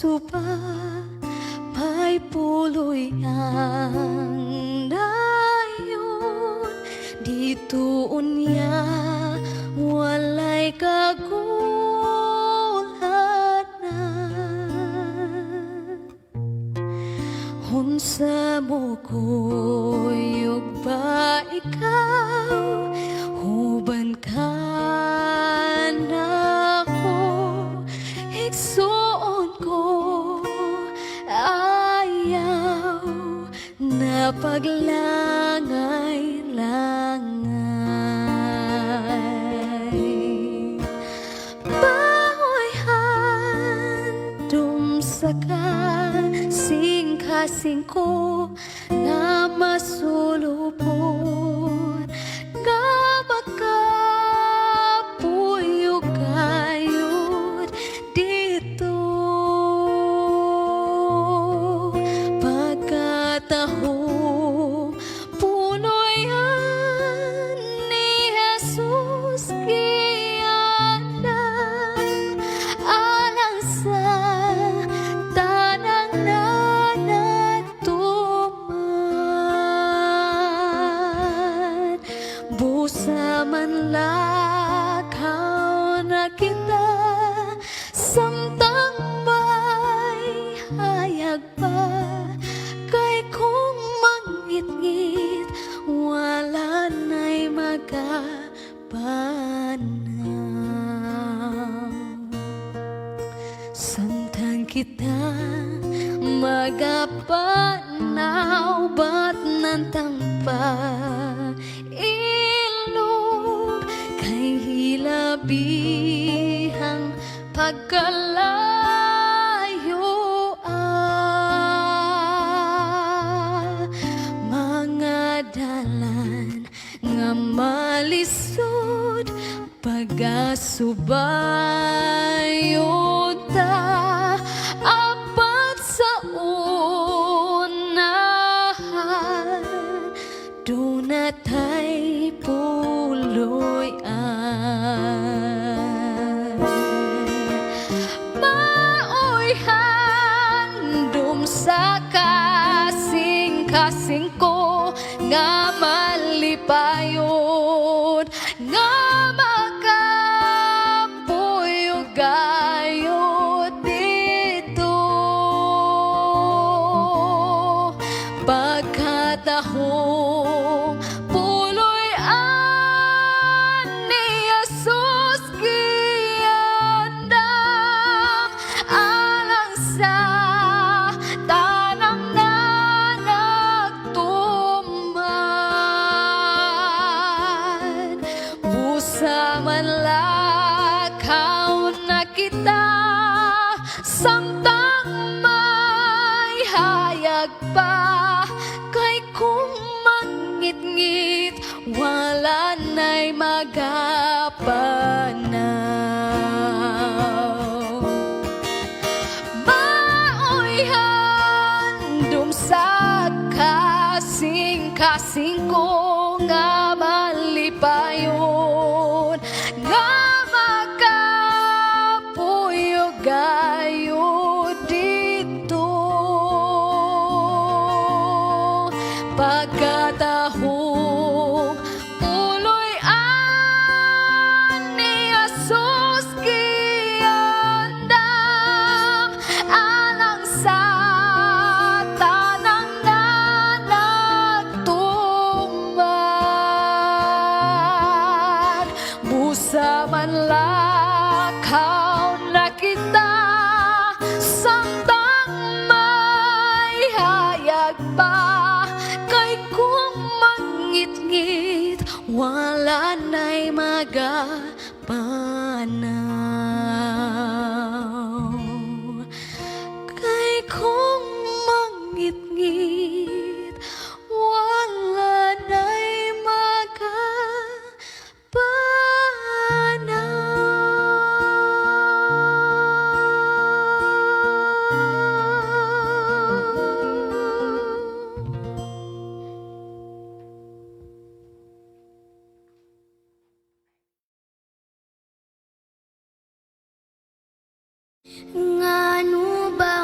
Pagkasuba may puloy ang dayon. Dito unya walay kagulhanan. Unsa mo kuyog ba ikaw? Uban ka nako, igsuon ko, ayaw na paglangay-langay. Maoy handom sa kasing-kasing ko nga masulupon, nga makapuyo gayud dito. Pagkatahom puloy-an ni Jesus giandam alang sa tanang na nagtuman. Busa man lakaw na kita samtang may hayag pa, kay kung mangitngit wala na'y magapanaw. Samtang kita magapanaw, ba't nantang pa ilob kay hilabihang pagkalayo, ah, mga dalan nga malisod pagasubayon ta apat sa unahan duna tay puloy-an. Maoy handom sa kasing-kasing ko nga malipayon, nga makapuyo gayud dito. Pagkatahong puloy-an ni Jesus giandam alang sa tanang na nagtuman. Busa man lakaw na kita samtang may hayag pa, kay kung mangitngit wala na'y magapanaw. Maoy handom sa kasing-kasing ko nga malipayon, nga makapuyo gayud dito. Pagkatahong puloy-an ni Jesus giandam alang sa tanang na nagtuman. Busa man lakaw na kita samtang may hayag pa, kay kung mangitngit wala na'y magapanaw. Kay kung mangitngit wala na'y magapanaw. Ngano ba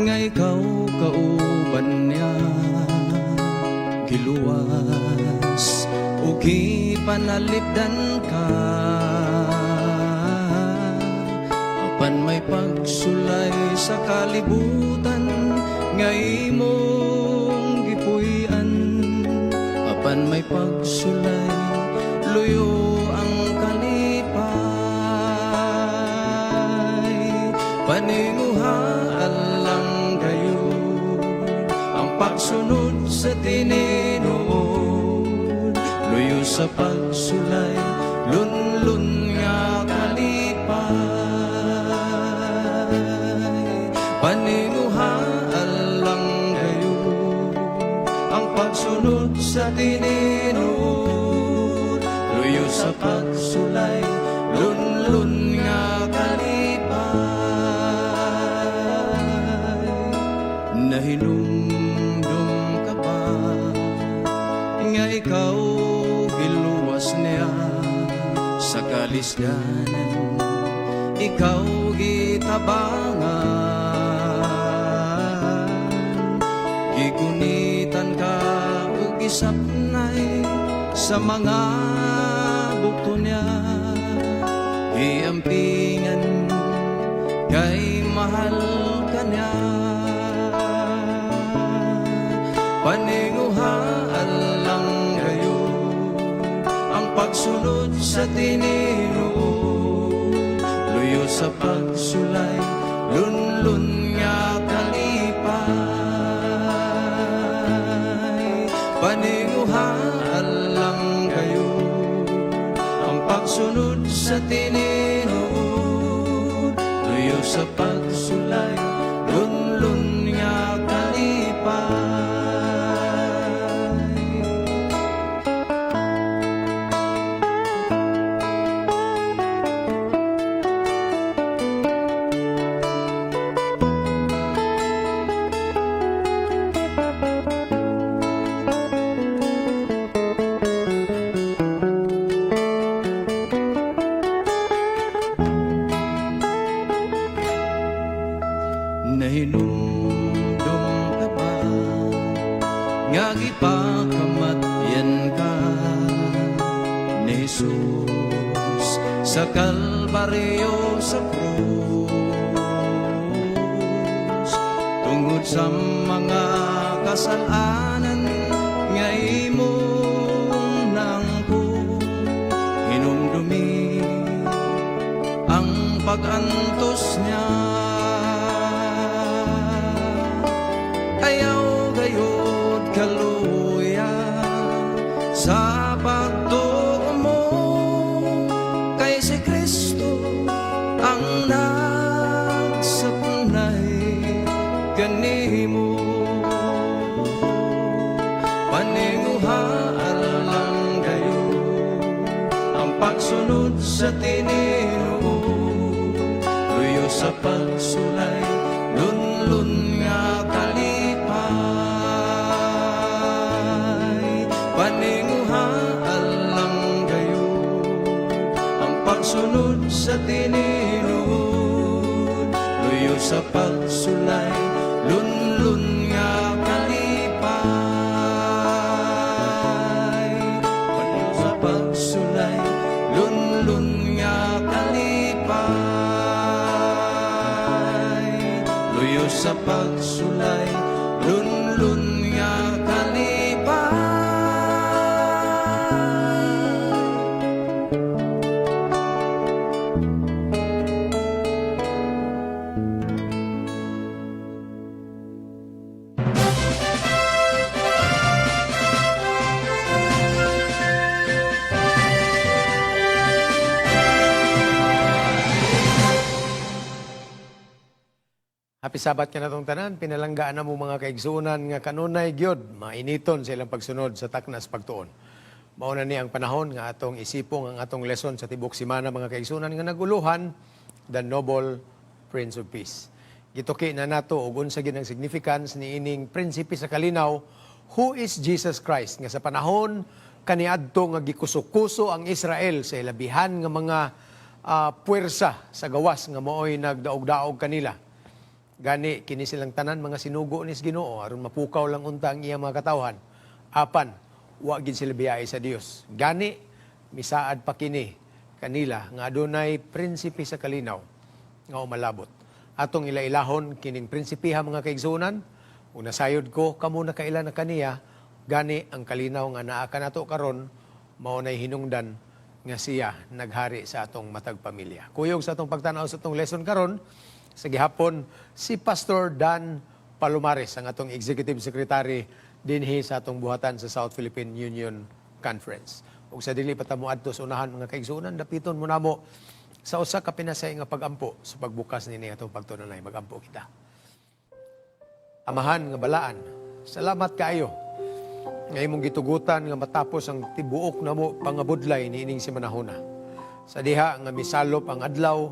Nga ikaw kauban niya. Giluwas o gipanalipdan ka. Apan may pagsulay sa kalibutan nga imong gipuy-an. Apan may pagsulay, luyo ang kalipay. Paninguhaan lang gayon ang pagsunod sa tinuod. Luyo sa pagsulay, lunlun nga kalipay. Paninguhaan lang gayon ang pagsunod sa tinuod. Luyo sa pagsulay, lunlun nga kalipay. Nahinumdum ka ba nga ikaw giluwas niya sa kalisdanan? Ikaw gitabangan. Gigunitan ka ug gisapnay sa mga bukto niya. Giampingan kay mahal ka niya. Paninguhaan lang gayon ang pagsunod sa tinuod. Luyo sa pagsulay, lunlun nga kalipay. Paninguhaan lang gayon ang pagsunod sa tinuod. Luyo sa pagsulay, lunlun nga kalipay. Nahinumdum ka ba nga gipakamatyan ka ni Jesus sa Kalbaryo, sa krus, tungod sa mga kasalanan nga imong naangkon? Hinumdumi ang pag-antos niya. Ayaw gayod kaluya sa pagtuo mo, kay si Kristo ang nagsapnay kanimo. Paninguhaan lang gayon ang pagsunod sa tinuod. Luyo sa pagsulay, lunlun nga kalipay. Paninguhaan lang gayon ang pagsunod sa tinuod. Luyo sa pagsulay, lunlun nga kalipay. Luyo sa pagsulay, lunlun nga kalipay. Luyo sa pagsulay, lunlun nga kalipay. Happy Sabbath kanatong tanan, pinalanggaan na mo mga kaigsuonan nga kanunay gyud mainiton sa ilang pagsunod sa taknas pagtuon. Mao na ni ang panahon nga atong isipong ang atong lesson sa tibok simana, mga kaigsuonan, nga naguluhan "The Noble Prince of Peace". Gituki na nato og unsa gid ang significance niining prinsipe sa kalinaw, who is Jesus Christ, nga sa panahon kaniadto nga gikuso-kuso ang Israel sa ilabihan nga mga puwersa sa gawas nga maoy nagdaog-daog kanila. Gani kini silang tanan mga sinugo ni Ginoo aron mapukaw lang unta ang iyang mga katawhan. Apan wa gid sila biyahe sa Dios. Gani misaad pa kini kanila nga adunay prinsipe sa kalinaw nga umalabot. Atong ilailahon kining prinsipiha, mga kaigsuonan, ug nasayod ko kamo nakaila na kaniya, gani ang kalinaw nga naa kanato karon mao nay hinungdan nga siya naghari sa atong matag pamilya. Kuyog sa atong pagtanaw sa atong lesson karon sa gihapon si Pastor Dan Palomares, ang atong Executive Secretary dinhi sa atong buhatan sa South Philippine Union Conference. Ug sa dili pa ta moadto sa unahan, mga kaigsuonan, dapiton mo namo sa usa ka pinasay nga pagampo sa pagbukas nini atong pagtunanay. Magampo kita. Amahan nga balaan, salamat kaayo nga imong gitugutan nga matapos ang tibuok namo pangabudlay niining simanahuna. Sa diha nga misalop ang adlaw,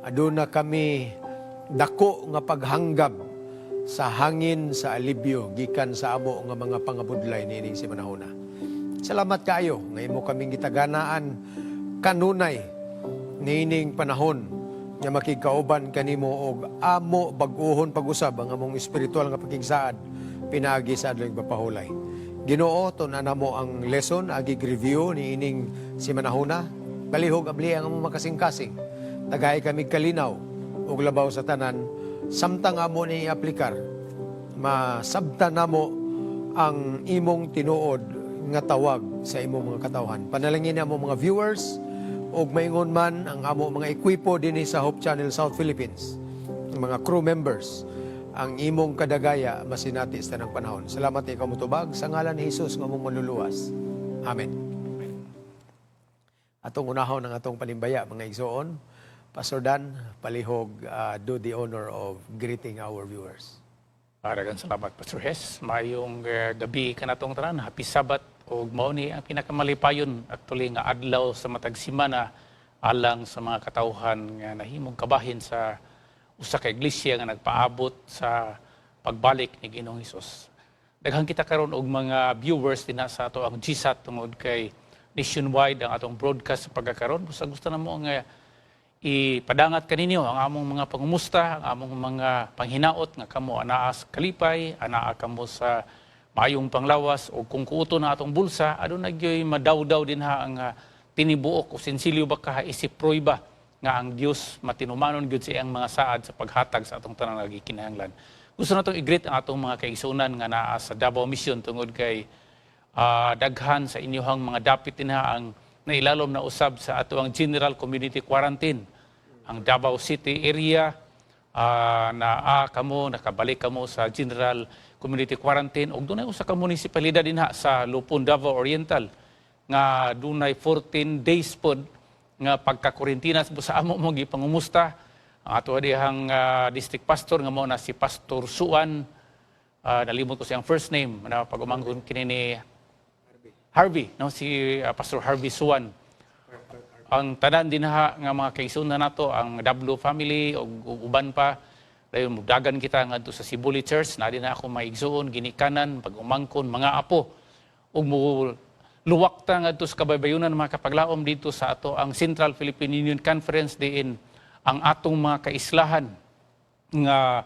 aduna kami dako nga paghanggab sa hangin sa alibyo gikan sa amo nga mga pangabudlay niining simanahuna. Salamat kaayo nga imo kaming gitaganaan kanunay niining panahon nga makigkauban kanimo og amo bag-uhon pag-usab ang among espiritual nga pakigsaad pinaagi sa adlawng pahulay. Ginoo, tun-an namo ang lesson agig review niining simanahuna. Palihog abli ang among makasing-kasing. Tagay kami kalinaw ug labaw sa tanan samtang amo ni aplikar, masabtan namo ang imong tinuod nga tawag sa imong mga katawhan. Panalangin amo mga viewers ug maingon man ang amo mga ekwipo dinhi sa Hope Channel South Philippines, ang mga crew members, ang imong kadagaya masinati sa tanang panahon. Salamat, ikaw mutubag sa ngalan ni Jesus nga among manluluwas. Amen. Atong unahon ang atong panimbaya, mga igsoon. Pastor Dan, palihog do the honor of greeting our viewers. Daghang salamat, Pastor Hes. Maayong gabi kanatong tanan. Happy Sabbath ug mao ni ang pinakamalipayon actually nga adlaw sa matag semana alang sa mga katawhan nga nahimong kabahin sa usa ka iglesia nga nagpaabot sa pagbalik ni Ginoong Hesus. Daghan kita karon og mga viewers dinha sa ato ang GSAT tungod kay nationwide ang atong broadcast sa pagkakaron. Busa gusto na mo nga ipadangat kaninyo ang among mga pangumusta, ang among mga panghinaot nga kamo anaa sa kalipay, anaa kamo sa maayong panglawas o kung kuuto na atong bulsa, aduna gyoy madawdaw dinha ang tinibuok o sinsilyo ba ka isip prueba nga ang Dios matinumanon gyud sa iyang mga saad sa paghatag sa atong tanang nagikinahanglan. Gusto natong i-greet ang atong mga kaigsuonan nga naa sa Davao Mission tungod kay daghan sa inyuhang mga dapit dinha ang nailalom na usab sa ato ang General Community Quarantine. Ang Davao City area naa kamo, nakabalik kamo sa General Community Quarantine ug dunay usa ka munisipalidad dinha sa Lupon, Davao Oriental nga dunay 14 days pod nga pagkakurentina. Sa amo mo gipangumusta ang ato dihang district pastor nga mao na si Pastor Suan, nalimot ko siyang first name na pag-umangkon kini ni Harvey, no, si Pastor Harvey Suan. Ang tanan dinha nga mga kaigsuonan nato, ang W family ug uban pa. Dayon mudagan kita ngadto sa Sibuli Church na dinha ako maigsuon ginikanan, pag-umangkon, mga apo, ug mo luwak ta ngadto sa kabaybayunan, mga kapaglaom, dito sa ato ang Central Philippine Union Conference diin ang atong mga kaislahan nga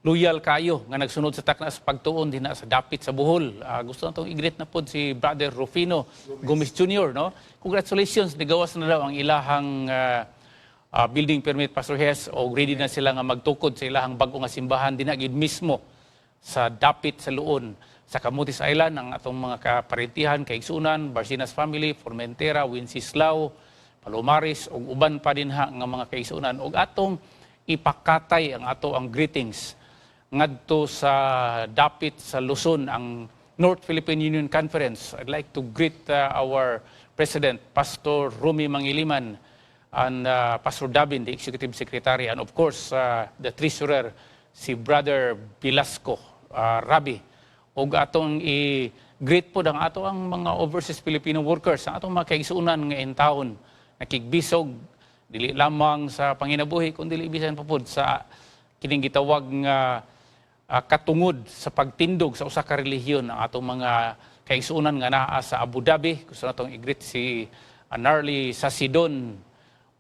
loyal kayo nga nagsunod sa takna sa pagtuon dinha sa dapit sa Bohol. Gusto natong i-greet na pod si Brother Rufino Gomez Jr., no? Congratulations, nigawas na daw ang ilahang building permit, Pastor Hes, o ready na sila nga magtukod sa ilahang bag-o nga simbahan dinha gid mismo sa dapit sa Luon. Sa Camotes Island, ang atong mga kaparentihan, kaigsunan, Barcinas family, Formentera, Wenceslao, Palomares ug uban pa dinha nga mga kaigsunan, ug atong ipakatay ang ato ang greetings ngadto sa dapit sa Luzon, ang North Philippine Union Conference. I'd like to greet our President, Pastor Rumi Mangiliman, and Pastor Davin, the Executive Secretary, and of course, the Treasurer, si Brother Velasco Rabi. Ug atong i-greet po ang ato ang mga overseas Filipino workers, ang atong mga kaigsuonan nga intawon, nakigbisog, dili lamang sa panginabuhi, kundi bisan pa pod sa kining gitawag nga katungod sa pagtindog sa usa ka relihiyon, ang atong mga kaigsuonan nga naa sa Abu Dhabi. Gusto natong i-greet si Narly Sasidon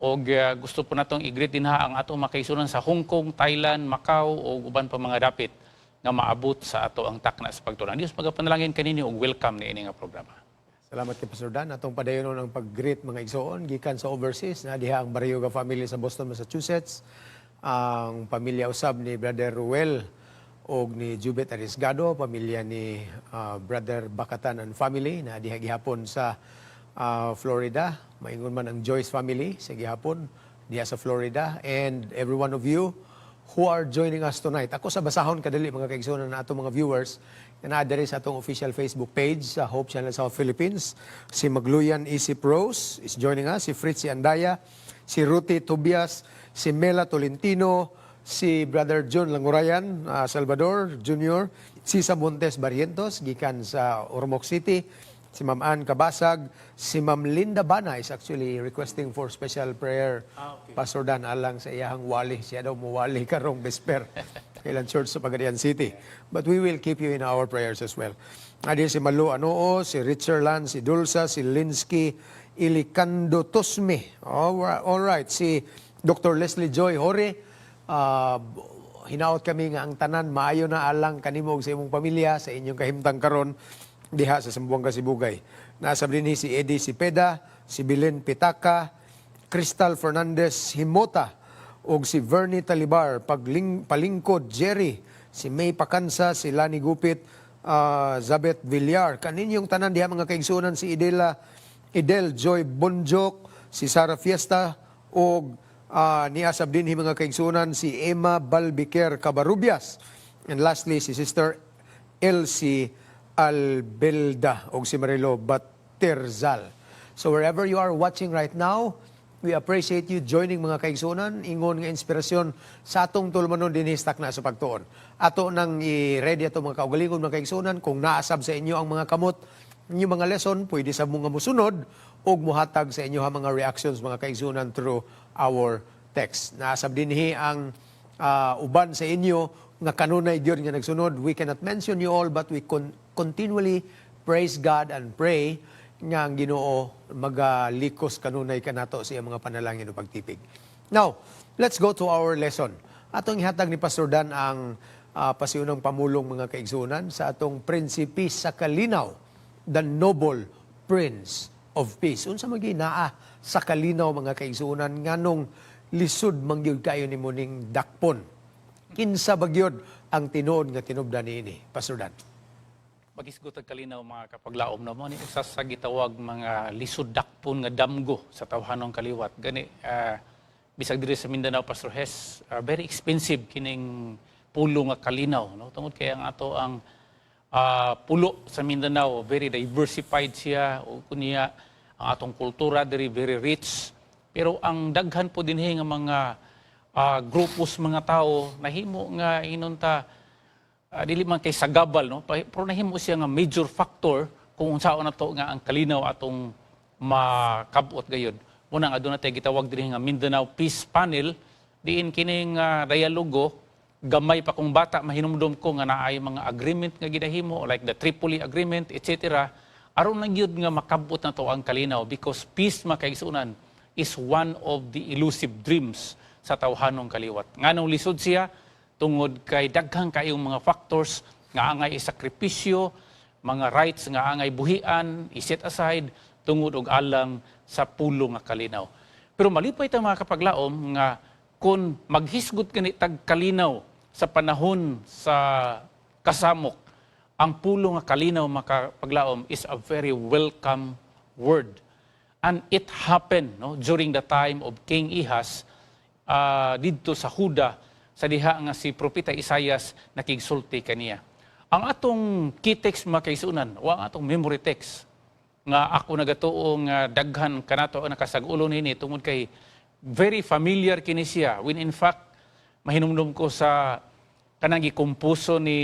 Og gusto po natong i-greet din ha ang atong mga kaigsuonan sa Hong Kong, Thailand, Macau ug uban pa mga dapit nga maabot sa ato ang Takna sa Pagtuon. Ang Dios magapanalangin kaninyo ug welcome niini nga programa. Salamat kay Pastor Dan. Atong padayonon ang pag-greet, mga igsoon gikan sa overseas na diha ang Baryoga family sa Boston, Massachusetts, ang pamilya usab ni Brother Ruel og ni Jubet Arisgado, pamilya ni Brother Bakatan and family na diha gihapon sa Florida. Maingon man ang Joyce family sa gihapon diha sa Florida and every one of you who are joining us tonight. Ako sa basahon kadali, mga kaigsuonan, na atong mga viewers na naa diri sa atong official Facebook page sa Hope Channel South Philippines. Si Magluyan Isip Rose is joining us, si Fritzy Andaya, si Ruti Tobias, si Mela Tolentino, si Brother John Langurayan Salvador Jr., si Montes Barrientos gikan sa Ormoc City, si Ma'am Ann Kabasag, si Ma'am Linda Bana is actually requesting for special prayer, Pastor Dan, alang sa iyahang wali. Siya daw muwali karong Vesper kailan church sa Pagadian City. But we will keep you in our prayers as well. Adi si Malu Anoo, si Richard Lan, si Dulsa, si Linsky Ilicando Tosme. All right. Si Dr. Leslie Joy Hore, hinaot kami nga ang tanan maayo na alang kanimo ug sa imong pamilya sa inyong kahimtang karon diha sa Zamboanga Sibugay. Nasa dinhi si Eddie Sipeda, si Belen Pitaka, Crystal Fernandez Himota, ug si Vernie Talibar, Palingkod Jerry, si May Pakansa, si Lani Gupit, Zabet Villar. Kaninyong tanan diha, mga kaigsuonan, si Idela Idel Joy Bonjok, si Sara Fiesta ug niasab dinhi, mga kaigsuonan, si Emma Balbiker Cabarubias. And lastly si Sister Elsie Albelda ug si Marilo Baterzal. So wherever you are watching right now, we appreciate you joining, mga kaigsuonan, ingon nga inspirasyon sa atong tulumanon dinhi sa Takna sa Pagtuon. Ato nang i-ready ato mga kaugalingon, mga kaigsuonan, kung naasab sa inyo ang mga kamot inyong mga lesson, pwede sa mga musunod ug muhatag sa inyo ang mga reactions, mga kaigsuonan, through our text. Naasab dinhi ang uban sa inyo nga kanunay gyud nga nagsunod. We cannot mention you all, but we continually praise God and pray nga ang Ginoo magalikos kanunay kanato sa iyang mga panalangin o pagtipig. Now, let's go to our lesson. Atong ihatag ni Pastor Dan ang pasiunang pamulong, mga kaigsuonan, sa atong prinsipe sa kalinaw, the noble Prince of Peace. Unsa man gyud naa sa kalinaw, mga kaigsuonan, nganong lisod man gyud kayo nimo ning dakpon? Kinsa ba gyud ang tinuod nga tinubdan niini? Pastor Dan. Magisgot ang kalinaw, mga kapaglaom, na mo ni usa sa gitawag mga lisod dakpon nga damgo sa tawhanong kaliwat. Gani bisag diri sa Mindanao, Pastor Hes, very expensive kining pulo nga kalinaw, no, tungod kay ang ato ang pulo sa Mindanao very diversified siya o kunya ang atong kultura diri very rich, pero ang daghan po dinhi nga mga grupos mga tao nahimo nga inunta dili man kay sagabal, no, pero nahimo siya nga major factor kung unsaon na to nga ang kalinaw atong makabot gayud. Muna nga aduna tay gitawag dinhi nga Mindanao Peace Panel, diin kining dialogo. Gamay pa kong bata, mahinumdom ko nga naay mga agreement nga ginahimo like the Tripoli Agreement, etc., aron lang gyud nga makabot na to ang kalinaw, because peace, mga kaigsuonan, is one of the elusive dreams sa tawhanong kaliwat. Nganong lisod siya? Tungod kay daghang kayong mga factors nga angay isakripisyo, mga rights nga angay buhian, i-set aside tungod og alang sa pulo nga kalinaw. Pero malipay ta, mga kapaglaom, nga kung maghisgot kani tag kalinaw sa panahon sa kasamok, ang pulo nga kalinaw, makapaglaom, is a very welcome word. And it happened, no, during the time of King Ahaz didto sa Huda sa diha nga si Propeta Isayas nakigsulti kaniya. Ang atong key text, mga kaigsuonan, o ang atong memory text nga ako nagatuo nga daghan kanato ang nakasag-ulo nini tungod kay very familiar kini siya, when in fact mahinumdum ko sa kanang gikomposo ni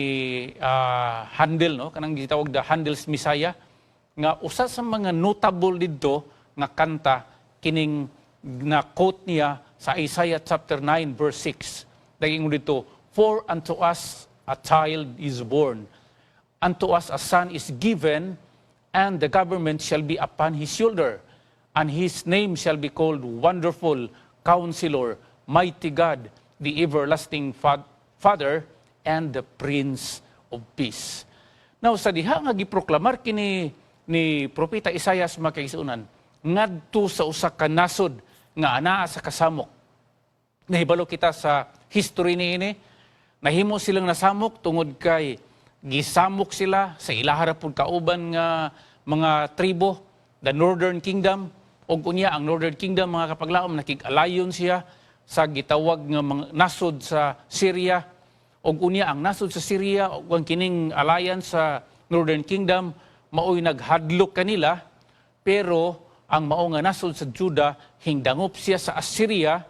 Handel, no, kanang gitawag the Handel's Messiah, nga usa sa mga notable didto nga kanta kining na quote niya sa Isaiah chapter 9 verse 6. Naging dito, "For unto us a child is born, unto us a son is given, and the government shall be upon his shoulder. And his name shall be called Wonderful Counselor, Mighty God, the Everlasting Father, and the Prince of Peace. Now, sa diha nga giproklamar kini ni Propeta Isayas, mga kaigsuonan, ngadto sa usa ka nasod nga anaa sa kasamok. Nahibalo kita sa history niini. Nahimo silang nasamok tungod kay gisamok sila sa ilaha ra pud kauban nga mga tribo, the Northern Kingdom. Ug unya ang Northern Kingdom, mga kapaglaom, nakig-alayon siya sa gitawag nga mga nasod sa Syria. Ug unya ang nasod sa Syria ug ang kining alliance sa Northern Kingdom maoy naghadlok kanila, pero ang mao nga nasod sa Juda, hingdangop siya sa Assyria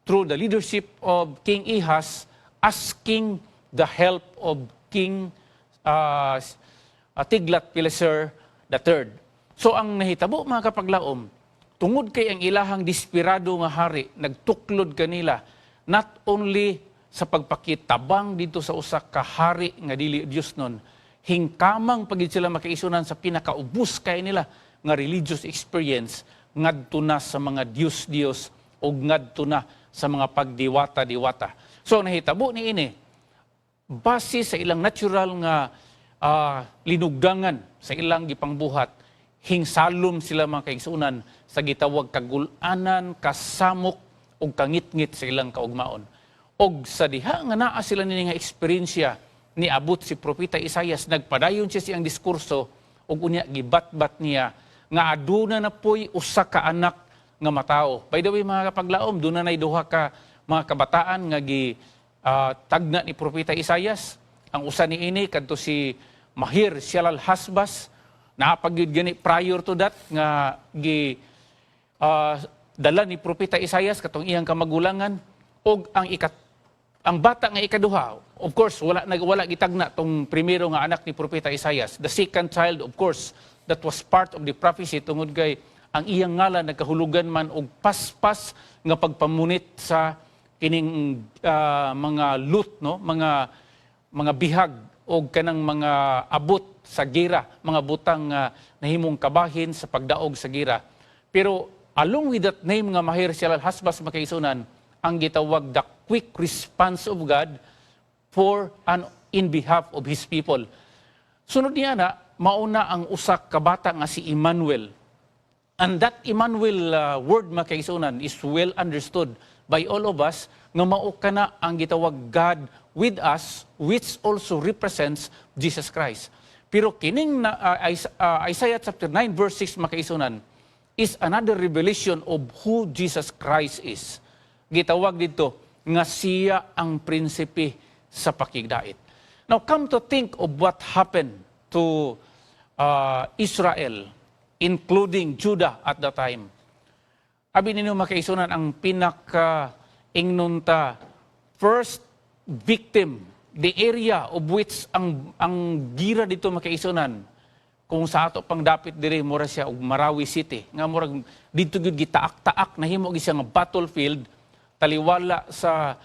through the leadership of King Ahaz, asking the help of King Tiglath-Pileser III. So ang nahitabo, mga kapaglaom, tungod kay ang ilahang desperado nga hari nagtuklod kanila not only sa pagpakitabang dito sa usa ka hari nga dili Dios nun, hingkamang pagid sila makaisunan sa pinakaubos kay nila nga religious experience ngadto na sa mga Diyos-Diyos o ngadto na sa mga pagdiwata-diwata. So nahitabo ni ini base sa ilang natural nga linugdangan sa ilang gipangbuhat, hingsalom sila, mga kaigsunan, sa gitawag kagulanan, kasamok ug kangitngit sa ilang kaugmaon. Og sa diha nga naa sila nini nga eksperyensya, niabot si Propeta Isayas, nagpadayon siya siyang diskurso ug unya gibatbat niya nga aduna na poy usa ka anak nga matao. By the way, mga kapaglaom, duna nay duha ka mga kabataan nga gi tagna ni Propeta Isayas. Ang usa niini kadto si Mahir Shalal Hasbas. Naa pa gyud gani prior to that nga gi dala ni Propeta Isayas katong iyang kamagulangan. Og ang bata nga ikaduha, of course, wala nag wala gitagna tong primero nga anak ni Propeta Isayas. The second child, of course, that was part of the prophecy tungod kay ang iyang ngalan nagkahulugan man og paspas nga pagpamunit sa kining mga loot, no, mga bihag og kanang mga abot sa gira, mga butang nga nahimong kabahin sa pagdaog sa gira. Pero along with that name nga Mahir Shalal Hasbas, makaisunan, ang gitawag the quick response of God for and in behalf of His people. Sunod niya na, mauna ang usa ka bata nga si Emmanuel. And that Emmanuel word, makaisunan, is well understood by all of us nga mao kana ang gitawag God with us, which also represents Jesus Christ. Pero kining na, Isaiah chapter 9 verse 6, makaisunan, is another revelation of who Jesus Christ is. Gitawag dito nga siya ang prinsipe sa pakigdait. Now, come to think of what happened to Israel, including Judah at the time. Abi ninyo, makaisunan, ang pinaka ingnon ta first victim, the area of which ang gira dito, makaisunan, kung sa ato pang dapit diri mura siya og Marawi City nga murag didto gyud gitaak-taak, nahimo gyud siya nga battlefield taliwala sa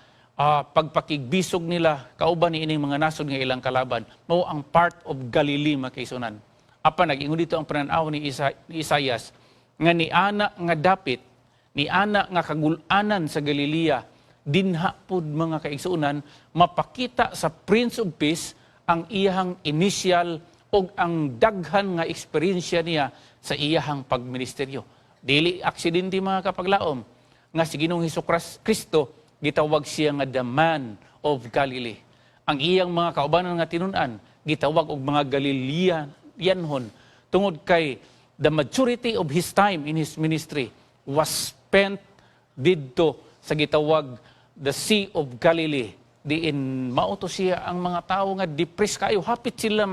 pagpakigbisog nila kauban ni ining mga nasod nga ilang kalaban, mao ang part of Galilee, makaisunan. Apan nag-ingon dito ang pananaw ni Isayas nga ni ana nga dapit, ni ana nga kagulanan sa Galilea, dinha pud, mga kaigsuonan, mapakita sa Prince of Peace ang iyahang initial og ang daghan nga eksperyensya niya sa iyahang pagministeryo. Dili aksidente, mga kapaglaom, nga si Ginoong Hesus Kristo gitawag siya nga the man of Galilee. Ang iyang mga kaubanan nga tinun-an gitawag og mga Galileanhon tungod kay the majority of his time in his ministry was spent didto sa gitawag the Sea of Galilee, diin mao to siya ang mga tao nga depressed kayo, hapit sila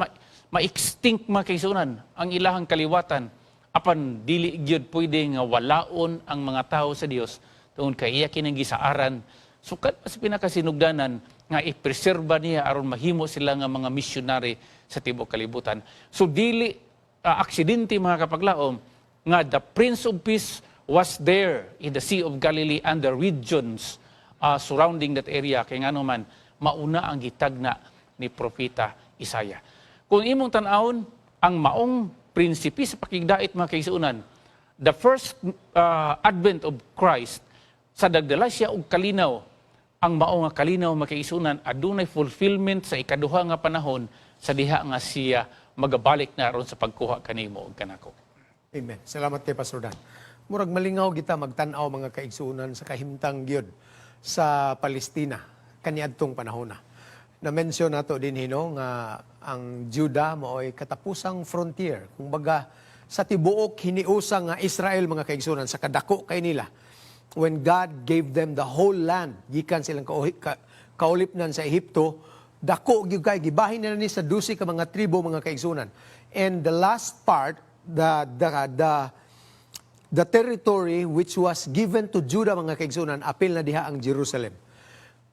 ma-extinct, mga kaigsuonan, ang ilahang kaliwatan. Apan dili gyud pwede nga walaon ang mga tao sa Dios tungod kay iya kinang gisaaran sukad pa sa pinakasinugdanan nga ipreserba niya aron mahimo sila nga mga missionary sa tibuok kalibutan. So dili aksidente, mga kapaglaom, nga the Prince of Peace was there in the Sea of Galilee and the regions surrounding that area, kay ngano man mauna ang gitagna ni Propeta Isaiah. Kung imong tan-awon ang maong prinsipe sa pakigdait, mga kaigsuonan, The first advent of Christ, sa nagdala siya og kalinaw. Ang mao nga kalinaw, mga kaigsuonan, adunay fulfillment sa ikaduha nga panahon sa diha nga siya magabalik na aron sa pagkuha kanimo ug kanako. Amen. Salamat kay Pastor Dan. Murag malingaw kita magtan-aw, mga kaigsuonan, sa kahimtang gyud sa Palestina kaniadtong panahona. Na-mention nato din hino nga ang Judah mao'y katapusang frontier. Kumbaga sa tibuok hiniusa nga Israel, mga kaigsuonan, sa kadako kay nila. When God gave them the whole land gikan silang kaulipnan sa Ehipto, dako gyud kay gibahin nila ni sa 12 ka mga tribo, mga kaigsuonan. And the last part, the territory which was given to Judah, mga kaigsuonan, apil na diha ang Jerusalem.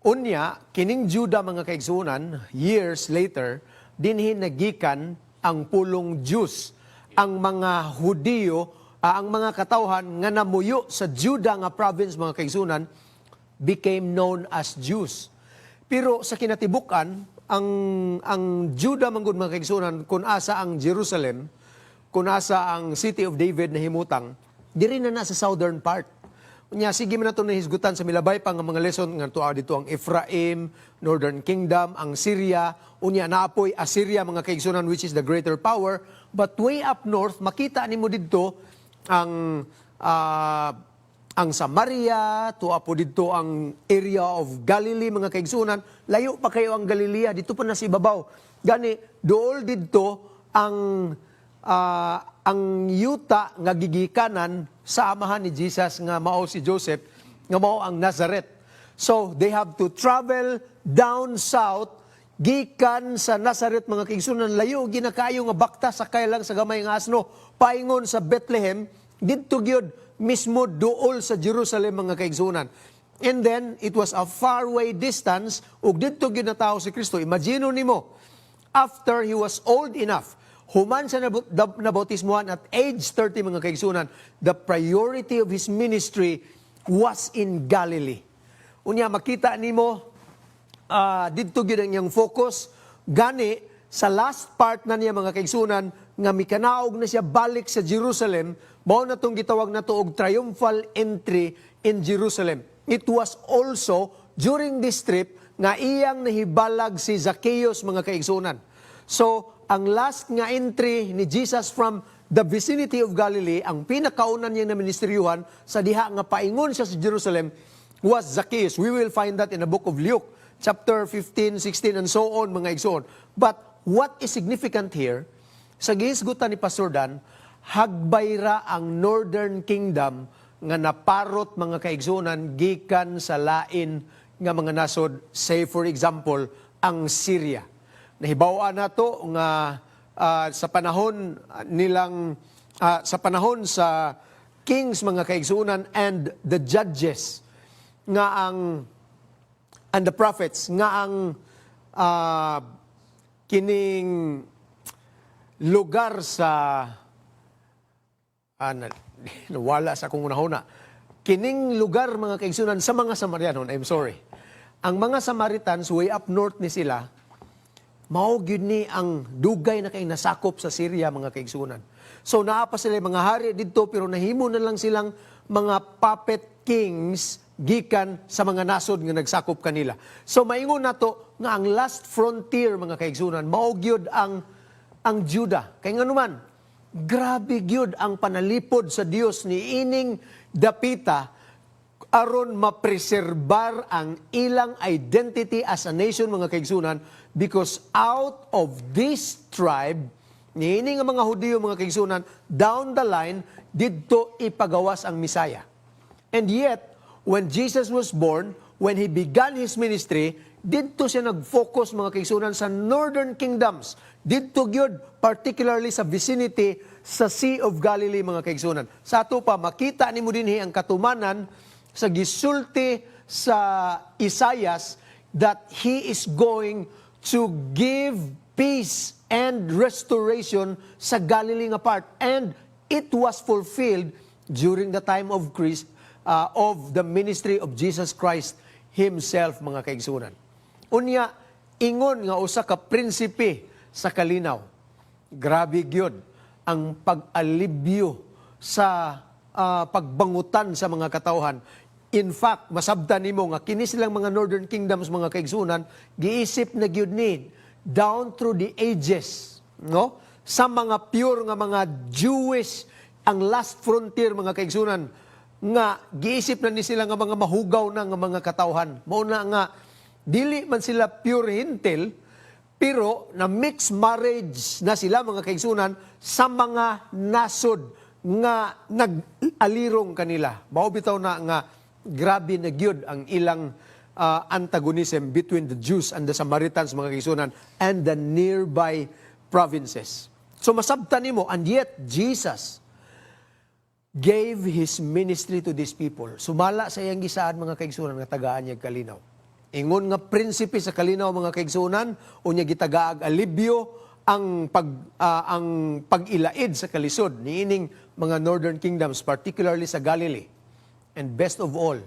Unya, kining Judah, mga kaigsuonan, years later, dinhi nagikan ang pulong Jews. Ang mga Hudiyo, ang mga katawhan nga namuyo sa Judah nga province, mga kaigsuonan, became known as Jews. Pero sa kinatibuk-an, ang Judah manggod, mga kaigsuonan, kung asa ang Jerusalem, kung asa ang City of David na himutang, diri na na sa southern part. Unya, sige man nato nahisgutan sa milabay pa nga mga lesson nga tuwa dito ang Ephraim, Northern Kingdom, ang Syria, unya naapoy Assyria, mga kaigsuonan, which is the greater power. But way up north, makita nimo didto ang Samaria, tuwa po didto ang area of Galilee, mga kaigsuonan. Layo pa kayo ang Galilea, dito pa na sa ibabaw. Gani, dool didto ang yuta nga gigikanan sa amahan ni Jesus nga mao si Joseph, nga mao ang Nazareth. So they have to travel down south gikan sa Nazareth, mga kaigsuonan, layo ginakayo nga bakta, sakay lang sa gamay nga asno paingon sa Bethlehem, didto gyud mismo duol sa Jerusalem, mga kaigsuonan. And then it was a far way distance ug didto gyud natawo si Kristo. Imagine nimo, after he was old enough, human siya nabautismuhan at age 30, mga kaigsuonan, the priority of his ministry was in Galilee. Unya makita nimo didto gyud ang iyang focus. Gani sa last part na niya, mga kaigsuonan, nga mikanaog na siya balik sa Jerusalem, mao na tong gitawag nato og triumphal entry in Jerusalem. It was also during this trip nga iyang nahibalag si Zacchaeus, mga kaigsuonan. So, ang last nga entry ni Jesus from the vicinity of Galilee, ang pinakaunan niyang naministeryuhan sa diha nga paingon siya sa Jerusalem was Zacchaeus. We will find that in the book of Luke, chapter 15, 16, and so on, mga igsoon. But what is significant here, sa gihisgutan ni Pastor Dan, hagbay ra ang Northern Kingdom nga naparot, mga kaigsuonan, gikan sa lain nga mga nasod, say for example, ang Syria. Nahibaw-an nato nga sa panahon sa kings, mga kaigsuonan, and the judges nga ang and the prophets nga ang kining lugar sa nawala sa akong unahuna. Kining lugar, mga kaigsuonan, sa mga Samarianon, I'm sorry. Ang mga Samaritans, way up north ni sila, mao gyud ni ang dugay na kay nasakop sa Syria, mga kaigsuonan. So naa pa sila mga hari didto, pero nahimo na lang silang mga puppet kings gikan sa mga nasod nga nagsakop kanila. So maingon nato nga ang last frontier, mga kaigsuonan, mao gyud ang Judah. Kay nganuman, grabe gyud ang panalipod sa Dios ni ining dapita aron mapreserbar ang ilang identity as a nation, mga kaigsuonan, because out of this tribe niini nga mga Hudiyo, mga kaigsuonan, down the line didto ipagawas ang Misaya. And yet when Jesus was born, when he began his ministry, didto siya nag-focus, mga kaigsuonan, sa northern kingdoms, didto gyud particularly sa vicinity sa Sea of Galilee, mga kaigsuonan. Sa ato pa makita nimo dinhi ang katumanan sa gisulti sa Isaias that he is going to give peace and restoration sa Galilee nga part, and it was fulfilled during the time of Christ, of the ministry of Jesus Christ himself, mga kaigsuonan. Unya ingon nga usa ka prinsipe sa kalinaw, grabe gyud ang pag-alibyo sa pagbangutan sa mga katawhan. In fact, masabtan nimo nga kini silang mga northern kingdoms, mga kaigsunan, giisip na gyud ni down through the ages, no? Sa mga pure nga mga Jewish, ang last frontier, mga kaigsunan, nga giisip na ni sila nga mga mahugaw na nga mga katawhan. Mao na nga dili man sila pure Hentil, pero na mixed marriage na sila, mga kaigsunan, sa mga nasod nga nag-alirong kanila. Mao bitaw na nga grabe na gyud ang ilang antagonism between the Jews and the Samaritans, mga kaigsunan, and the nearby provinces. So masabtan nimo, and yet Jesus gave His ministry to these people. Sumala sa iyang gisaad, mga kaigsunan, nga tagaan niya kalinaw. Ingon nga prinsipe sa kalinaw, mga kaigsunan, unya gitagaag alibyo ang pag-ilaid sa kalisod niining mga northern kingdoms, particularly sa Galilee. And best of all,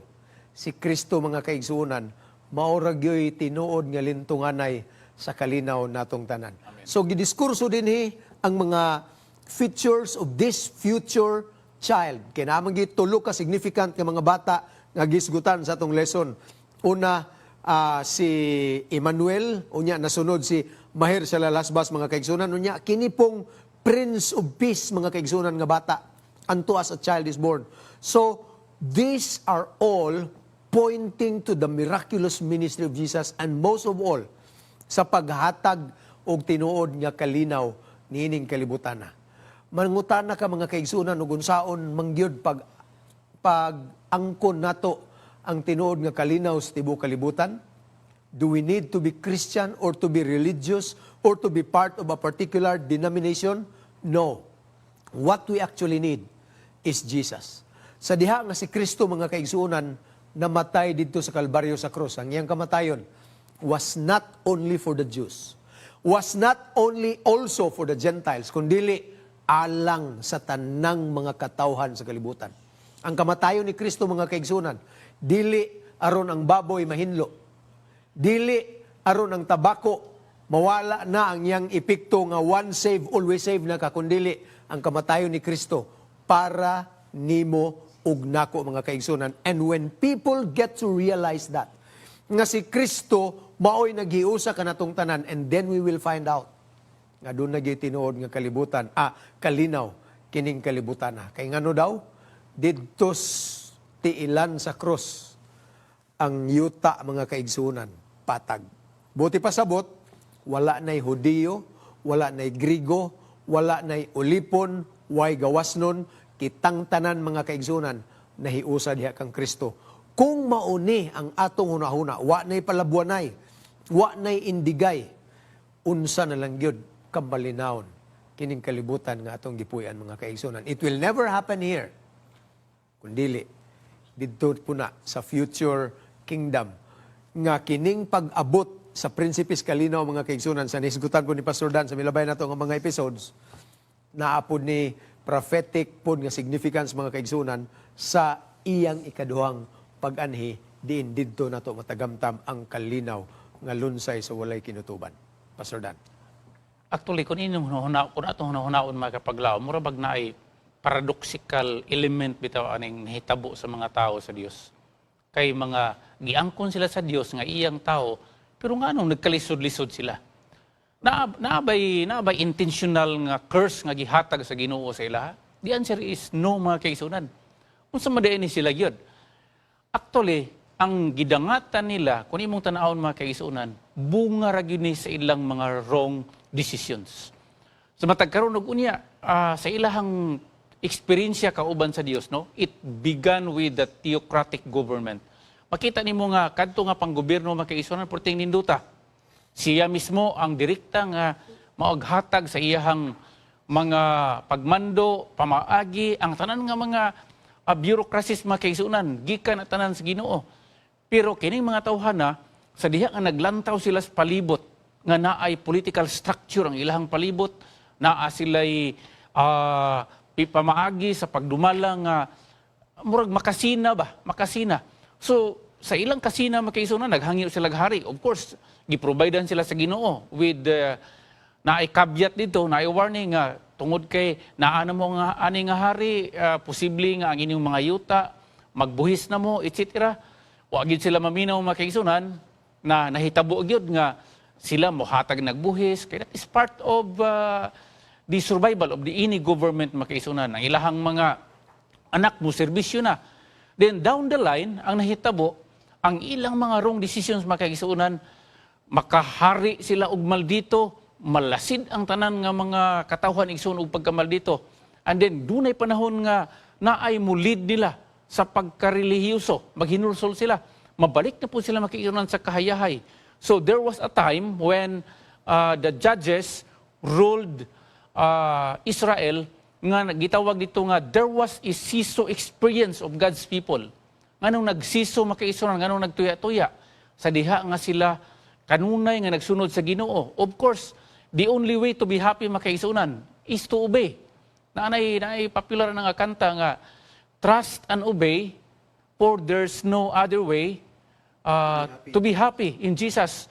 si Kristo, mga kaigsunan, mao ra gyoy tinuod nga lintunganay sa kalinaw natong tanan. So gidiskurso dinhi ang mga features of this future child. Kay naa man tulo ka significant nga mga bata nga gisgutan sa atong lesson. Una, si Emmanuel, unya nasunod si Maher Shalal-Hash-Baz, mga kaigsunan, unya kini pong Prince of Peace, mga kaigsunan, nga bata. "Unto us a child is born." So these are all pointing to the miraculous ministry of Jesus and most of all sa paghatag og tinuod nga kalinaw niining kalibutan na. Mangutana ka, mga kaigsunan, ug unsaon mangyud pag angkon nato ang tinuod nga kalinaw sa tibuok kalibutan? Do we need to be Christian or to be religious or to be part of a particular denomination? No. What we actually need is Jesus. Sa diha nga si Kristo, mga kaigsuonan, namatay didto sa Kalbaryo sa krus, ang iyang kamatayon was not only for the Jews, was not only also for the Gentiles, kundili alang sa tanang mga katawhan sa kalibutan. Ang kamatayon ni Kristo, mga kaigsuonan, dili aron ang baboy mahinlo, dili aron ang tabako mawala na ang iyang epekto nga once save, always save na ka, kundili ang kamatayon ni Kristo para nimo ug nako, mga kaigsunan. And when people get to realize that, nga si Kristo maoy naghiusa kanatong tanan, and then we will find out nga duna na tinuod nga kalibutan, kalinaw kining kalibutan na. Kay ngano daw, didto tiilan sa krus, ang yuta, mga kaigsunan, patag. Buot pasabot, wala na'y Hudiyo, wala na'y Grigo, wala na'y ulipon, way gawasnon, kitang tanan, mga kaigsunan, nahiusa diha kang Kristo. Kung mauni ang atong hunahuna, wa na'y palabuanay, wa na'y indigay, unsa na lang gyud kamalinawon kining kalibutan nga atong gipuy-an, mga kaigsunan? It will never happen here kundili didto po na sa future kingdom nga kining pag-abot sa Prinsipes Kalinaw, mga kaigsunan, sa nisgutan po ni Pastor Dan sa milabay nato nga mga episodes, naa pod ni prophetic pod nga significance, mga kaigsunan, sa iyang ikaduhang pag-anhi, diin didto nato matagamtam ang kalinaw nga lunsay sa walay kinutuban. Pastor Dan. Actually, kung inyong hunahuna, kung atong hunahunaon, mga kapaglaom, mura bag naay paradoxical element bitaw aning nahitabo sa mga tao sa Dios. Kay mga giangkon sila sa Dios nga iyang tao, pero nganong nagkalisod-lisod sila? Naabay intentional nga curse nga gihatag sa Ginoo sa ilaha? The answer is no, mga kaigsunan. Unsa man diay ni sila gyud? Actually, ang gidangatan nila, kung imong tan-awon, mga kaigsunan, bunga ra gyud ni sa ilang mga wrong decisions. Sa matag karon ug unya, sa ilahang eksperyensya kauban sa Dios, no? It began with the theocratic government. Makita nimo nga kadto nga panggobyerno, mga kaigsunan, perting nindota. Siya mismo ang direkta nga maoghatag sa iyahang mga pagmando, pamaagi, ang tanan nga mga bureaucracies, mga kaigsunan, gikan na tanan sa Ginoo. Pero kining mga tawhana, sa diha nga naglantaw sila sa palibot, nga naay political structure ang ilahang palibot, naa sila'y pamaagi sa pagdumala nga murag makasina ba, makasina. So sa ilang kasina, mga kaigsunan, naghangyo sila og hari. Of course, giprovidean sila sa Ginoo with naay caveat dito, naay warning nga Tungod kay naa na mo nga ani nga hari, posible nga ang inyong mga yuta magbuhis na mo, etc. Wa gyud sila maminaw, mga kaigsunan, na nahitabo gyud nga sila mohatag nagbuhis kay that is part of the survival of the any government, mga kaigsunan. Ang ilahang mga anak mo serbisyo na. Then down the line, ang nahitabo, ang ilang mga wrong decisions, mga kaigsunan, makahari sila og maldito, malasid ang tanan nga mga katawhan, igsoon, og pagkamaldito. And then dunay panahon nga naay mulid nila sa pagkarelihiyoso, maghinulsol sila. Mabalik na po sila, mga kaigsuonan, sa kahayahay. So there was a time when the judges ruled Israel nga gitawag dito nga there was a siso experience of God's people. Nganong nagsiso, mga kaigsuonan, nganong nagtuya-tuya sa diha nga sila kanunay nga nagsunod sa Ginoo? Of course, the only way to be happy, mga kaigsuonan, is to obey. Naanay popular na nga kanta nga "Trust and obey, for there's no other way to be happy in Jesus."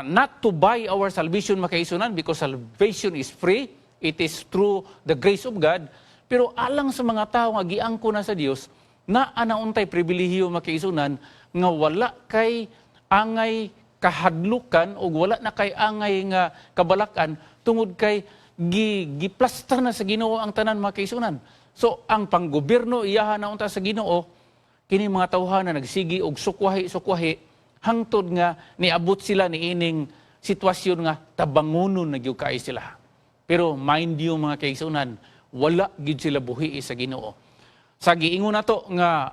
Not to buy our salvation, mga kaigsuonan, because salvation is free. It is through the grace of God. Pero alang sa mga tao nga giangko na sa Dios, naa na untay pribilehiyo, mga kaigsuonan, nga wala kay angay kahadlukan o wala na kay angay nga kabalakan tungod kay giplasta na sa Ginoo ang tanan, mga kaigsuonan. So ang panggobyerno iyaha na unta sa Ginoo. Kini mga tawhan na nagsigi og sukwahi sukwahi hangtod nga niabot sila niining sitwasyon nga tabangunon na gyud kaayo sila. Pero mind you, mga kaigsuonan, wala gyud sila buhi sa Ginoo. Sa giingon nato nga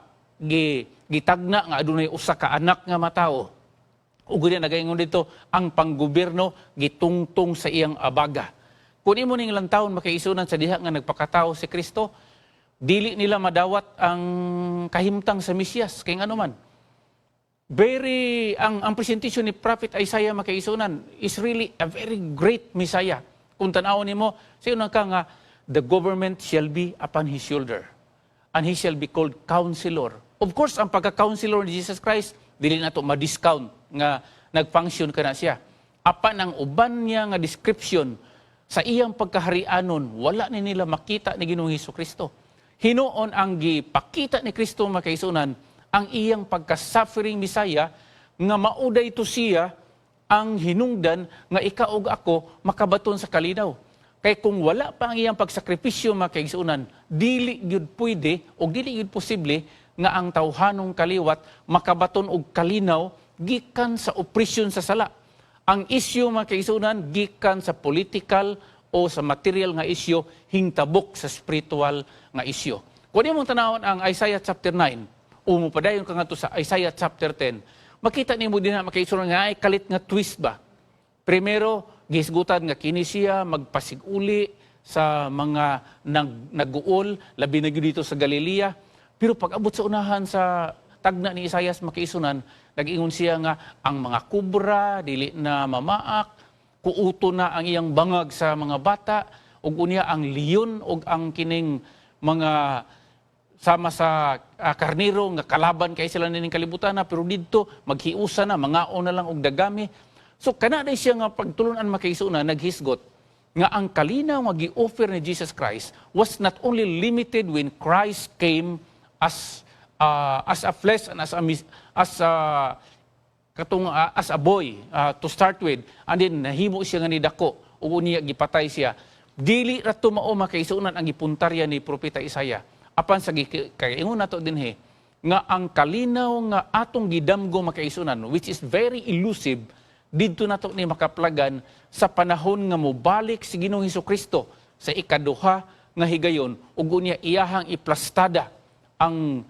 gitagna nga adunay usa ka anak nga matawo. Ug gud nagaingon dito ang panggobyerno gitungtong sa iyang abaga. Kung imo ning lantawon, mga kaigsuonan, sa diha nga nagpakatawo si Kristo, dili nila madawat ang kahimtang sa Mesiyas kay ngano man very ang presentation ni Prophet Isaiah, mga kaigsuonan, is really a very great Messiah. Kung tan-awon nimo, sayo ka nga the government shall be upon his shoulder and he shall be called Counselor. Of course, ang pagka-counselor ni Jesus Christ dili nato ma-discount nga nag-function kana siya. Apan ang uban niya nga description sa iyang pagkaharianon, wala ni nila makita ni Ginoong Hesus Kristo. Hinuon ang gipakita ni Kristo, mga kaigsuonan, ang iyang pagka-suffering Messiah nga mao diay to siya ang hinungdan nga ikaw ug ako makabaton sa kalinaw. Kay kung wala pa ang iyang pagsakripisyo, mga kaigsuonan, dili gyud pwede o dili gyud posible nga ang tawhanong kaliwat makabaton og kalinaw gikan sa opresyon sa sala. Ang isyu, mga kaigsuonan, gikan sa political o sa material nga isyu hingtabok sa spiritual nga isyu. Kung imong tanawon ang Isaiah chapter 9, o mopadayon ka ngadto sa Isaiah chapter 10, makita nimo dinha, mga kaigsuonan, nga ay kalit nga twist ba. Primero, gihisgutan nga kini siya magpasiguli sa mga nag-uol, labi na gyud dito sa Galilea. Pero pag abot sa unahan sa tagna ni Isaias, mga kaigsuonan, nag-ingon siya nga ang mga kubra dili na mamaak, kuuto na ang iyang bangag sa mga bata, ug unya ang leon ug ang kining mga sama sa karniro nga kalaban kay sila nining kalibutan na, pero didto maghiusa na, mangaon na lang og dagami. So kana day siya nga pagtulunan, mga kaigsuonan, naghisgot nga ang kalinaw nga gi-offer ni Jesus Christ was not only limited when Christ came as a flesh and as a katong as a boy to start with, and then nahimo siya nga nidako ug unya gipatay siya. Dili ra to mao, mga kaigsuonan, ang gipuntarya ni Propeta Isaiah. Apan sa kay ingon nato dinhi nga ang kalinaw nga atong gidamgo, mga kaigsuonan, which is very elusive, didto nato ni makaplagan sa panahon nga mobalik si Ginoong Kristo sa ikaduha nga higayon ug unya iyahang iplastada ang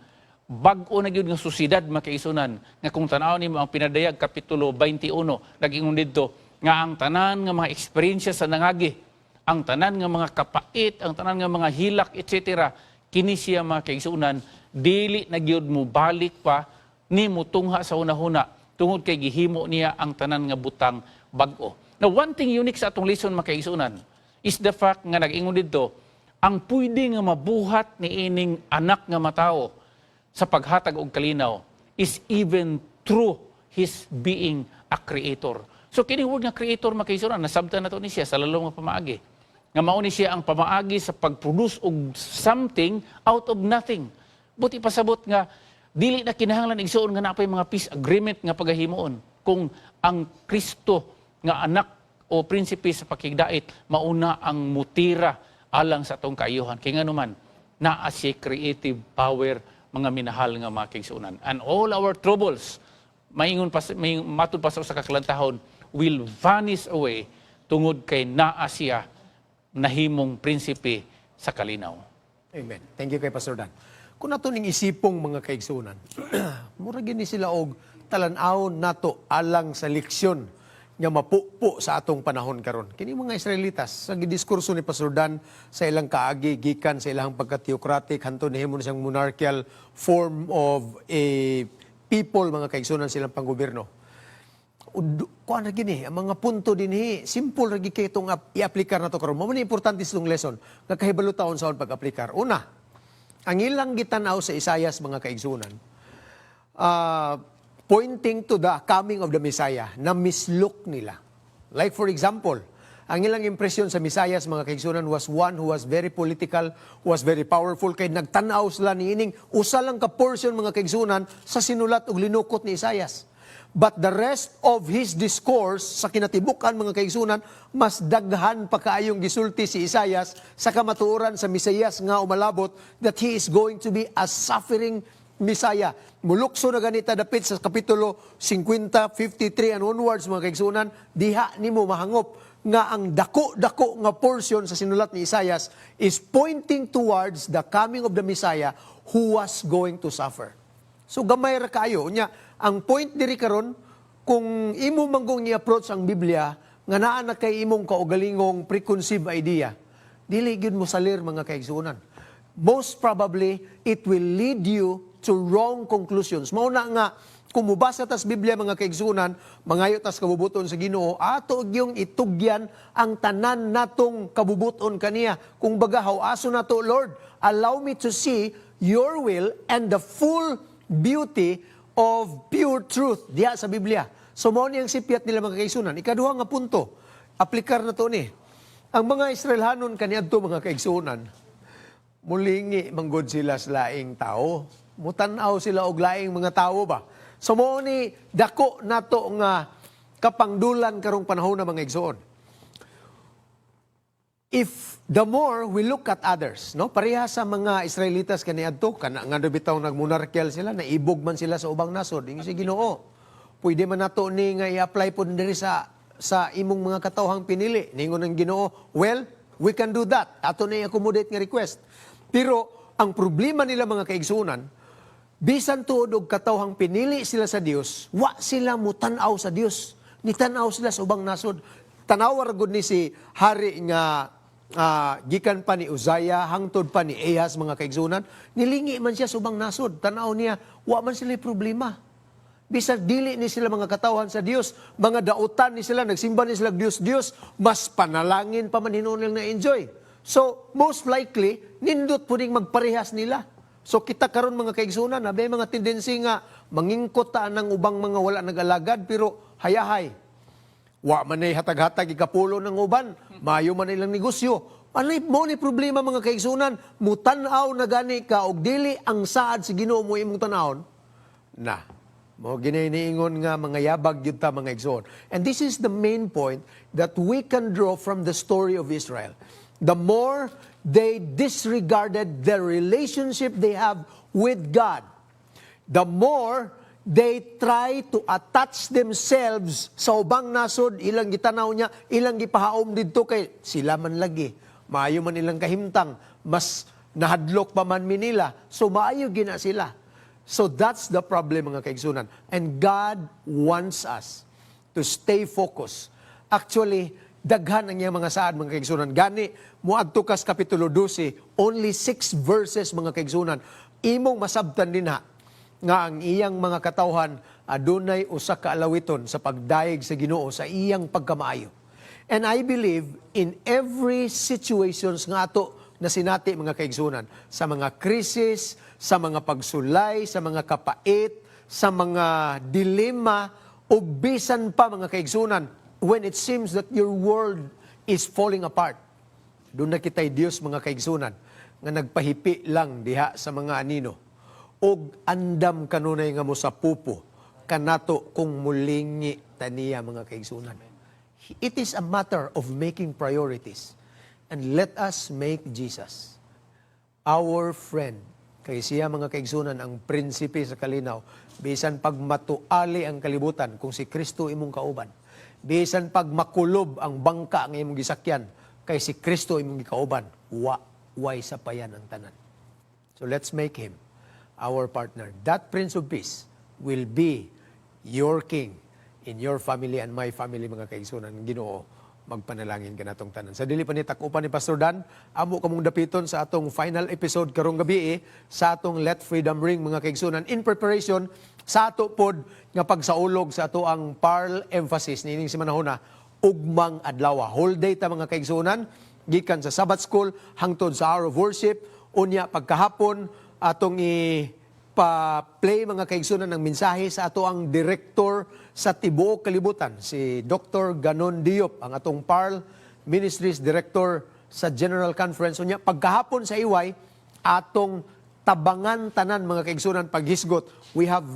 bag-o na gyud nga sosyedad, mga kaigsuonan, nga kung tan-awon nimo ang Pinadayag kapitulo 21, nag-ingon didto nga ang tanan nga mga eksperyensya sa nangagi, ang tanan nga mga kapait, ang tanan nga mga hilak, etc., kini siya, mga kaigsuonan, dili na gyud mo balik pa ni mutungha sa hunahuna tungod kay gihimo niya ang tanan nga butang bag-o. Now, one thing unique sa atong lesson, mga kaigsuonan, is the fact nga nag-ingon didto ang pwede nga mabuhat ni ining anak nga matawo sa paghatag og kalinaw is even through his being a creator. So kini word nga creator, mga kaigsuonan, nasabtan nato ni siya sa lalong nga pamaagi. Nga mao ni siya ang pamaagi sa pag-produce og something out of nothing. Buot ipasabot nga dili na kinahanglan, igsuon, nga napay mga peace agreement nga pagahimuon kung ang Kristo nga anak o prinsipe sa pakigdait mauna ang mutira alang sa atong kaayuhan. Kay nganuman naa siya creative power, mga minahal nga mga kaigsuonan. And all our troubles, maingon pa may matud pa sa usa ka kalantahon, will vanish away tungod kay naa siya nahimong prinsipe sa kalinaw. Amen. Thank you kay Pastor Dan. Kung nato ning isipong, mga kaigsunan, mura gini sila og talan-awon nato alang sa leksyon nga mapupo sa atong panahon karon. Kini mga Israelitas sa gidiskurso ni Pastor Dan sa ilang kaagi gikan sa ilang pagka-theocratic hantod nahimo na siyang monarchical form of a people, mga kaigsunan, silang panggobyerno. Kuan ra gini, ang mga punto dinhi, simple ra gid kay itong i-aplikar nato karon. Mao man ni importante sa itong lesson nga kahibalo taon sa pag-aplikar. Una, ang ilang gitan-aw sa Isayas, mga kaigsunan, pointing to the coming of the Messiah na mislook nila. Like for example, ang ilang impression sa Messiah, mga kaigsunan, was one who was very political, who was very powerful, kay nagtan-aw sila niining usa lang ka portion, mga kaigsunan, sa sinulat ug linukot ni Isayas. But the rest of his discourse sa kinatibukan, mga kaigsunan, mas daghan pa kaayong gisulti si Isayas sa kamatuoran sa Mesiyas nga umalabot, that he is going to be a suffering Messiah. Mulukso na ganita dapit sa kapitulo 50, 53 and onwards, mga kaigsunan, diha nimo mahangop nga ang dako-dako nga portion sa sinulat ni Isayas is pointing towards the coming of the Messiah who was going to suffer. So gamay ra kaayo. Unya, ang point diri karon, kung imo manggong i-approach ang Biblia nga naa na kay imong kaugalingong preconceived idea, dili gyud mo salir, mga kaigsuonan. Most probably it will lead you to wrong conclusions. Mao na nga kung mubasa tas Biblia, mga kaigsuonan, mangayo tas kabubuton sa Ginoo, ato gyung itugyan ang tanan natong kabubuton kaniya. Kung baga hawaso nato, "Lord, allow me to see your will and the full beauty of pure truth diha sa Biblia." So mao ni ang sipyat nila, mga kaigsuonan. Ikaduha nga punto, aplikar na to ni. Ang mga Israelhanon kaniadto, mga kaigsuonan, mulingi manggod sila sa laing tao. Mutan-aw sila og laing mga tao ba. So mao ni dako nato nga kapangdulan karong panahon na, mga igsoon. If the more we look at others, no? Pareha sa mga Israelitas kaniadto, kana nga bitaw nagmonarchial sila, naibog man sila sa ubang nasod. Ingon si Ginoo, "Pwede man nato ni nga i-apply pod diri sa imong mga katawhang pinili." Ningon ng Ginoo, "Well, we can do that. Ato na i-accommodate nga request." Pero ang problema nila, mga kaigsunan, bisan tuod og katawhang pinili sila sa Dios, wa sila mutan-aw sa Dios. Nitan-aw sila sa ubang nasod. Tanawa ra gud ni si hari nga gikan pa ni Uzziah hangtod pa ni Ahaz, mga kaigsunan, nilingi man siya sa ubang nasod. Tanaw niya, wa man sila problema. Bisag dili ni sila mga katawhan sa Dios, mga dautan ni sila, nagsimba ni sila Dios Dios, mas panalangin pa man hinuon na enjoy. So, most likely, nindot po ning magparehas nila. So kita karon, mga kaigsunan, na mga tendency nga mangingkot ta ng ubang mga wala nag-alagad, pero hayahay. Wa man ay hatag-hatag ikapulo ng uban, maayo man ilang negosyo. Anay mo ni problema, mga kaigsunan, mutan-aw na gani ka og dili ang saad sa Ginoo mo imong tanawon. Na, mo gininiingon nga mga yabag gyud ta, mga igsoon. And this is the main point that we can draw from the story of Israel. The more they disregarded the relationship they have with God, the more they try to attach themselves sa ubang nasod, ilang gitanaw niya, ilang gipahaom didto kay sila man lagi. Maayo man ilang kahimtang, mas nahadlok pa man mi nila. So maayo gina sila. So that's the problem, mga kaigsunan. And God wants us to stay focused. Actually, daghan ang iyang mga saad, mga kaigsunan. Gani, muadto kas Kapitulo 12, only six verses, mga kaigsunan. Imong masabtan din ha, nga ang iyang mga katawhan adunay usa ka alawiton sa pagdayeg sa Ginoo sa iyang pagkamaayo. And I believe in every situations nga ato na sinati, mga kaigsunan, sa mga krisis, sa mga pagsulay, sa mga kapait, sa mga dilema, o bisan pa, mga kaigsunan, when it seems that your world is falling apart. Duna kitay Dios, mga kaigsunan, nga nagpahipi lang diha sa mga anino. Og andam kanunay nga mosapupo kanato kung mulingi taniya, mga kaigsunan. It is a matter of making priorities. And let us make Jesus our friend. Kay siya, mga kaigsunan, ang prinsipe sa kalinaw. Bisan pag matuali ang kalibutan, kung si Kristo imong kauban. Bisan pag makulob ang bangka nga imong gisakyan, kay si Kristo imong gikauban, wa way sapayan ang tanan. So let's make him our partner. That Prince of Peace will be your king in your family and my family, mga kaigsunan. Ginoo, magpanalangin kanatong tanan. Sa dili pa ni takupan ni Pastor Dan, amo kamong dapiton sa atong final episode karong gabi eh, sa atong Let Freedom Ring, mga kaigsunan, in preparation sa ato pod nga pagsaulog sa ato ang PARL emphasis niining simanahuna ugmang adlaw. Whole day ta, mga kaigsunan, gikan sa Sabbath School hangtod sa hour of worship. Unya pagkahapon atong i pa-play, mga kaigsunan, ng mensahe sa ato ang director sa tibuok kalibutan, si Dr. Ganon Diop, ang atong PARL Ministries Director sa General Conference. Unya pagkahapon sa iway, atong tabangan tanan, mga kaigsunan, paghisgot. We have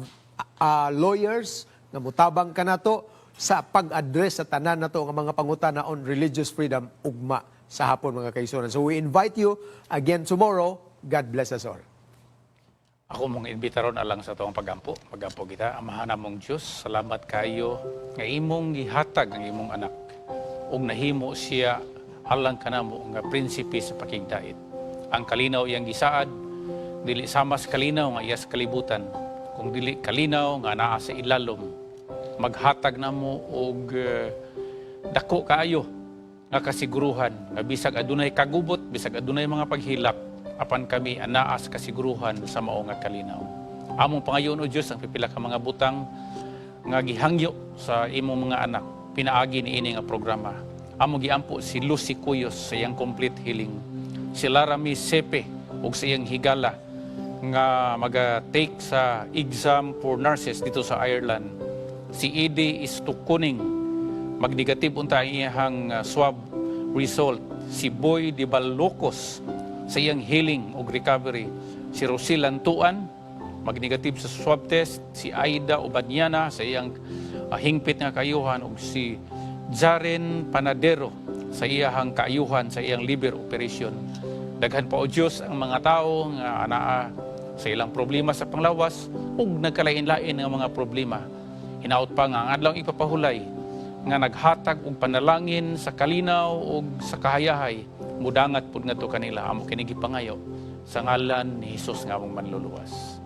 lawyers nga mutabang kanato sa pag-address sa tanan nato nga mga pangutana on religious freedom ugma sa hapon, mga kaigsunan. So we invite you again tomorrow. God bless us all. Ako mong imbita ron alang sa atong pagampo. Pagampo kita. Amahan namong Diyos, salamat kayo nga imong gihatag ang imong anak. Ug nahimo siya alang kanamo nga prinsipe sa pakigdait. Ang kalinaw iyang gisaad, dili sama sa kalinaw nga iya sa kalibutan, kung dili kalinaw nga naa sa ilalom. Maghatag namo og dako kaayo nga kasiguruhan nga bisag adunay kagubot, bisag adunay mga paghilak, apan kami anaa sa kasiguruhan sa mao nga kalinaw. Among pangayon, O Dios, ang pipila ka mga butang nga gihangyo sa imong mga anak pinaagi ni ini nga programa. Amo giampo si Lucy Cuyos sa iyang complete healing. Si Larami Sepe ug sa iyang higala nga maga-take sa exam for nurses dito sa Ireland. Si Edie Istukuning, magnegative unta ang iyang swab result. Si Boy Di Balocos sa iyang healing ug recovery. Si Rosil Lantuan, magnegative sa swab test. Si Aida Ubanyana sa iyang hingpit nga kaayuhan ug si Jaren Panadero sa iyang kaayuhan sa iyang liver operation. Daghan pa, O Dios, ang mga tao nga anaa sa ilang problema sa panglawas ug nagkalain-lain nga mga problema. Hinaut pa nga ang adlaw ipapahulay nga naghatag og panalangin sa kalinaw ug sa kahayahay mudangat pud ngadto kanila. Amo kini gipangayo sa ngalan ni Hesus nga among Manluluwas.